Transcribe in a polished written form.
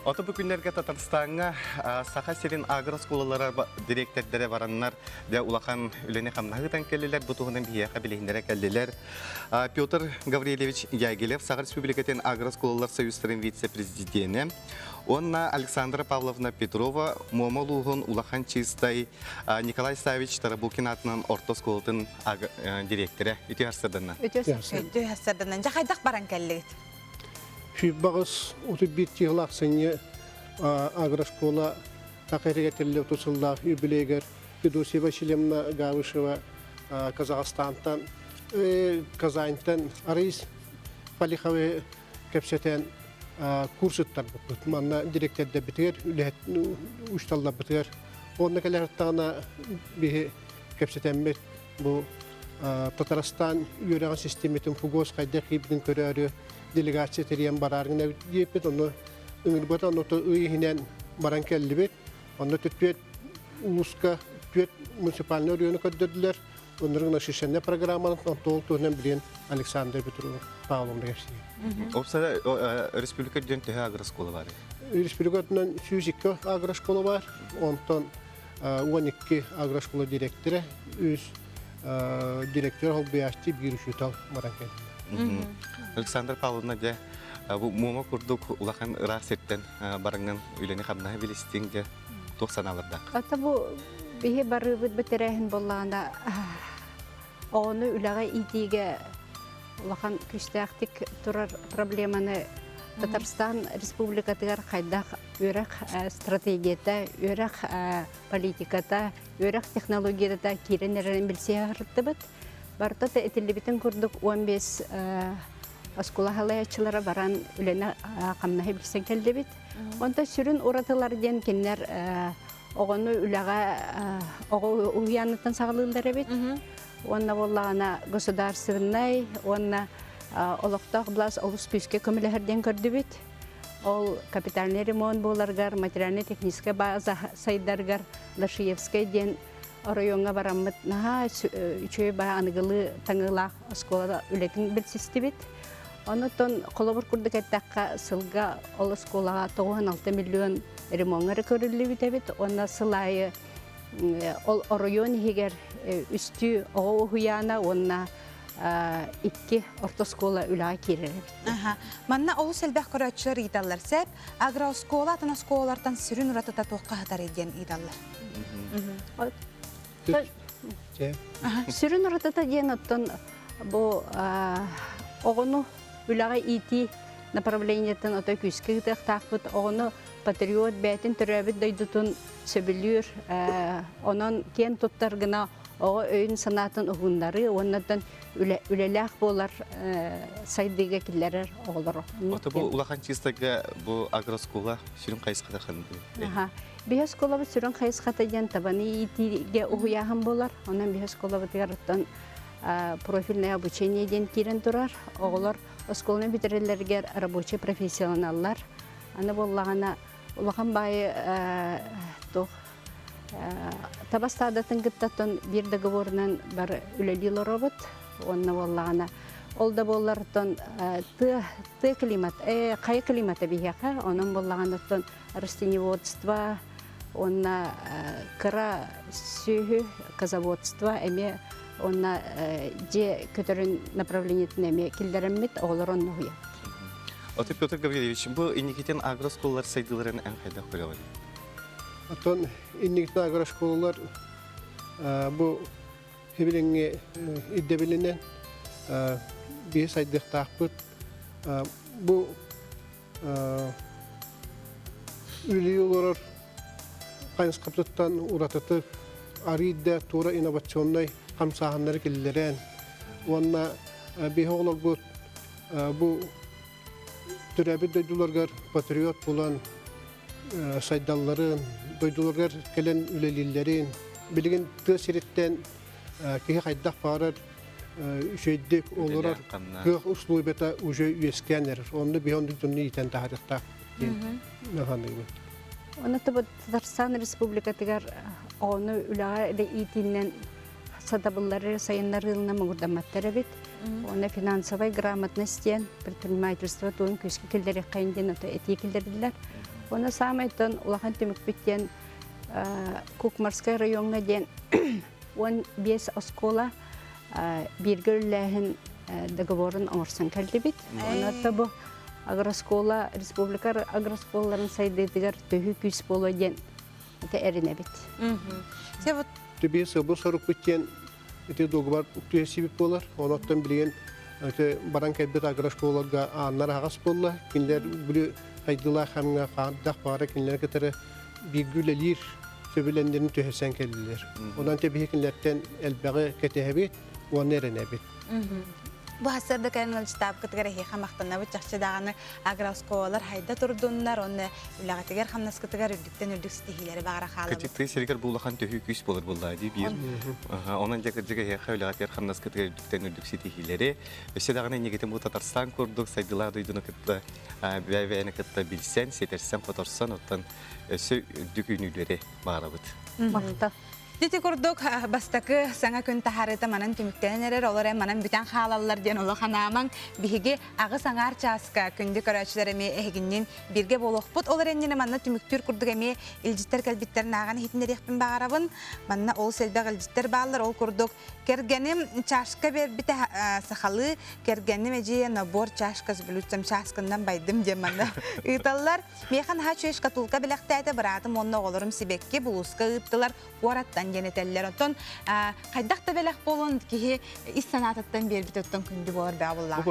Ото бу күннэргэ Татарстаҥҥа Саха сирин агрооскуолалара дириэктэрдэрэ бараннар дьэ улахан үлэни-хамнаһы ыытан кэллилэр. Бу туһунан биһиэхэ билиһиннэрэ кэллилэр. Петр Гаврильевич Дягилев, Саха Республикатын агрооскуолалар союзтарын вице-президенэ уонна Александра Павловна Петрова, Муома улууһун Улахан Чистай Николай Савич Тарабукин аатынан орто оскуолатын дириэктэрэ. Үтүө сарсыарданнан. Үтүө сарсыарданнан. Дьэ хайдах баран кэллигит? Сүүрбэҕис 31 чыһыл ахсынньы агрошкола Саха сиригэр 30 сыллаах юбилейгар Федосия Васильевна Гавышева Казахстантан, Казаньтан Арис Полиховы кэпсэтэн курс ыттарбыппыт. Манна директордарбытыгар, үлэһит учууталларбытыгар. Онно кэлэр аттаҕына биһи кэпсэтэммит бу Татарстан үөрэҕин систиэмэтин ФУГОС хайдах киирбитин көрөөрү делегация тэрийэн бараар диэппит. Ону ыҥырбыта, ону ый иһинэн баран кэллибит. Онно түөрт улууска түөрт муниципальнай оройуону көрдөрдүлэр. Оннуругун шишенне программанын онтуол туһунан билигин Александр Петров Павловна кэпсиир. Опсара республика үрдүнэн төһө агрошкола бар? Республика үрдүнэн 102 агрошкола бар. Онтон 12 агрошкола директора, үс директор холбуйааччы, биир учуутал баран кэллилэр. Александр Павловна дьэ бу Муома курдук улахан ыраах сиртэн бараҥҥын үлэни-хамнаһы билистиҥ дьэ туох санаалардаах? Ата бу биһи барыыбыт бэтэрээһин буоллаҕына оҕону үлэҕэ иитиигэ улахан күүстээхтик турар проблеманы Татарстан Республикатыгар хайдах үөрэх стратегията, үөрэх политиката, үөрэх технологията киирэн эрэрин билсиһэ сырыттыбыт. Барыта да этиллибитин курдук 15 оскуола халайааччылара баран үлэни хамнаһы билсэн кэллибит. Онтон сүрүн уратылар диэн кинилэр оҕону үлэҕэ оҕо уһуйааныттан саҕалыыллар эбит. Уонна буоллаҕына государственнай уонна олохтоох былаас олус күүскэ көмөлөһөр диэн көрдүбүт. Ол капитальный ремонт буоларыгар, материально-техническэй база сайдарыгар Лашиевскай диэн оройуоҥҥа бараммыт наһаа үчүгэй баа аныгылыы таҥыылаах оскуола үлэтин билсистибит. Онотон холобур курдук эттэххэ, сылга ол оскуолаҕа 96 миллион ремоҥҥа эрэ көрүллүбүт эбит уонна сыл аайы ол оройуон иһигэр үстүү оҕо уһуйаана уонна икки орто оскуола үлэҕэ киирэр эбит. Манна олус элбэх көрөөччүлэр ыйыталлар. Сөп, агрооскуола атын оскуолалартан сүрүн уратыта туохха сытарый диэн ыйыталлар. Сүрүн уратыта диэн оттон бу оҕону үлэҕэ иитии направлениетын отой күүскэ ыытыахтаахпыт. Оҕону патриот бэйэтин төрөөбүт дойдутун сөбүлүүр, онон киэн туттар гына оҕо өйүн-санаатын уһуннарыы уоннаттан үлэлээх буолар сайдыыга киллэрэр оҕолору. Ото бу улахан чистайга бу агроскуола сүрүн хайысхата ханныгый? Биһи оскуолабыт сүрүн хайысхата диэн табаны иитиигэ уһуйааһын буолар. Онон биһи оскуолабытыгар оттон профильное обучение диэн киирэн турар. Оҕолор оскуоланы бүтэрэллэригэр рабочий профессионаллар. Аны буоллаҕына улахан баайы туох таба стадатын кытта оттон биир договорунан бар үлэлии олоробут. Уонна буоллаҕына ол да буоллар оттон тыа тыа климат хайа климата биһиэхэ онон буоллаҕына оттон растениеводство уонна кыра сүөһү козоводство эмиэ уонна дьиэ көтөрүн направлениетын эмиэ киллэрэммит оҕолор онно уһуйабыт. Оттон Петр Гаврильевич, бу инникитин агроскуолалар сайдыыларын эн хайдах көрөҕүн? Оттон инникитин агрошколалар бу билиҥҥи ирдэбилинэн биһи сайдыахтаахпыт. Бу Үлэлии олорор хайысхабытыттан уратытык арыый да туора инновационнай хамсааһыннары киллэрэн уонна биһи оҕолорбут бу төрөөбүт дойдуларыгар патриот буолан сайдалларын, дойдуларыгар кэлэн үлэлииллэрин, билигин тыа сириттэн киһи хайдах баҕарар үчүгэйдик олорор кыах условията уже үөскээн эрэр. Онно биһи оннук дьону иитэн таһаарыахтаах диэн саныыбын. Оны Татарстан Республикатыгар оҕону үлэҕэ иитиинэн сатабыллары сайыннарыылына муҥурдамматтар эбит. Уонна финансовай грамотность диэн предпринимательство туһун күүскэ киллэриэххэйин диэн этии киллэрдилэр. Уонна саамай улахан түмүкпүт диэн Кукмарскай райоҥҥа диэн 15 оскуола бииргэ үлэлээһин договорун оҥорсон кэллибит. Онон бу агроскуола республика агроскуолаларын сайдыытыгар төһүү күүс буолуо диэн это эрэнэбит. Түбии сылбы сорукпут диэн ити дуогубар түһэсибит буолар. Онон билигин баран кэлбит агрошколаларга ааннар аһаҕас буолла. Кинилэр били хайдылаах хамҥа хаардах баара кинилэр кытары бииргэ үлэлиир сөбүлэннэрин түһэсэн кэллилэр. Онон тэбиһи кинилэртэн элбэҕи кэтэһэбит уонна эрэнэбит. Бу сарсыарда кэлэн ыалдьытаабыкытыгар эһиэхэ махтанабыт чахчы даҕаны агрооскуолалар хайда турдуннар уонна үлэҕитигэр хамнаскытыгар үрдүктэн үрдүк ситиһиилэри баҕара хаалабыт. Кырдьык тыа сиригэр бу улахан төһүү күүс буолар буоллаа дии биир. Онон дьэ кырдьык эһиэхэ үлэҕитигэр хамнаскытыгар үрдүктэн үрдүк ситиһиилэри өссө даҕаны инникитин бу Татарстан курдук сайдыылаах дойдуну кытта бэйэ-бэйэни кытта билсэн, ситэрсэн-хоторсон оттон өссө үрдүк үүнүүлэри баҕарабыт. Махтал. Ити курдук бастакы саҥа күн таһаарыыта манан түмүктэнэн эрэр, олор эн манан бүтэн хаалаллар диэн олох анаамаҥ. Биһиги аҕыс аҥаар чааска күндү көрөөччүлэр эмиэ эһигиннин бииргэ буолуохпут. Ол эрэннинэ манна түмүктүүр курдук эмиэ илдьиттэр кэлбиттэрин ааҕан иһитиннэриэхпин баҕарабын. Манна олус элбэх илдьиттэр бааллар. Ол курдук кэргэним чашка биэрбитэ сахалыы, кэргэним эдьиийэ набор чашка с блюдцем чааскыннан байдым диэн манна ыыталлар. Миэхэ наһаа үчүгэй шкатулка бэлэхтээтэ, быраатым уонна оҕолорум сибэкки булууска ыыттылар, куораттан диэн этэллэр. Оттон хайдах да бэлэх буолуон киһи ис санаатыттан биэрбит оттон күндү буолар бөҕө буоллаҕа.